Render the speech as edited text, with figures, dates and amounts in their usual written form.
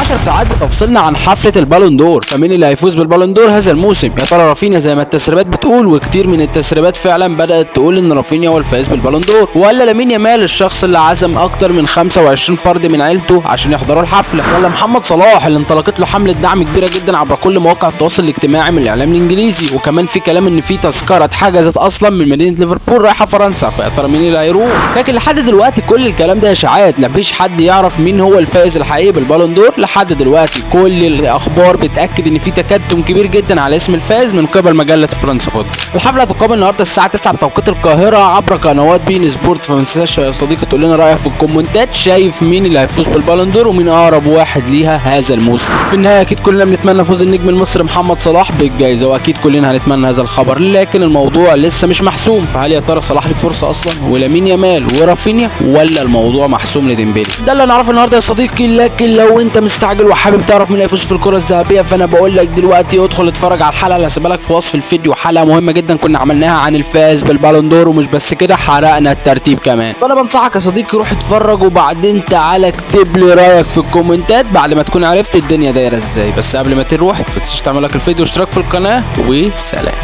10 ساعات بتفصلنا عن حفلة البالون دور، فمين اللي هيفوز بالبالون دور هذا الموسم؟ يا ترى رافينيا زي ما التسريبات بتقول، وكتير من التسريبات فعلا بدات تقول ان رافينيا هو الفائز بالبالون دور، ولا لامين يامال الشخص اللي عزم اكتر من 25 فرد من عيلته عشان يحضروا الحفلة، ولا محمد صلاح اللي انطلقت له حمله دعم كبيرة جدا عبر كل مواقع التواصل الاجتماعي من الاعلام الانجليزي، وكمان في كلام ان في تذكره اتحجزت اصلا من مدينة ليفربول رايحة فرنسا، فيا ترى مين اللي هيروح؟ لكن لحد دلوقتي كل الكلام ده اشاعات، لا مفيش حد يعرف مين هو الفائز الحقيقي بالبالون دور لحد دلوقتي. كل الاخبار بتاكد ان في تكتم كبير جدا على اسم الفائز من قبل مجلة فرنسا فوتبول. الحفلة هتقام النهارده الساعة 9 بتوقيت القاهرة عبر قنوات بين سبورت، فما تنساش يا صديقي تقول لنا رايك في الكومنتات، شايف مين اللي هيفوز بالبالون دور ومين اقرب واحد ليها هذا الموسم. في النهاية اكيد كلنا بنتمنى فوز النجم المصري محمد صلاح بالجائزة، واكيد كلنا هنتمنى هذا الخبر، لكن الموضوع لسه مش محسوم. فهل يا ترى صلاح له فرصة اصلا، ولامين يامال ورافينيا، ولا الموضوع محسوم لديمبلي؟ ده اللي نعرفه النهارده يا صديقي. لكن لو انت مستعجل وحابب تعرف مين اللي هيفوز في الكره الذهبية، فانا بقول لك دلوقتي ادخل اتفرج على الحلقة اللي هسيبها لك في وصف الفيديو، حلقة مهمة جدا كنا عملناها عن الفائز بالبالون دور، ومش بس كده حرقنا الترتيب كمان. فانا بنصحك يا صديقي روح اتفرج، وبعدين تعالى اكتب لي رايك في الكومنتات بعد ما تكون عرفت الدنيا دايرة ازاي. بس قبل ما تروح ما تنساش تعمل like الفيديو واشتراك في القناة، وسلام.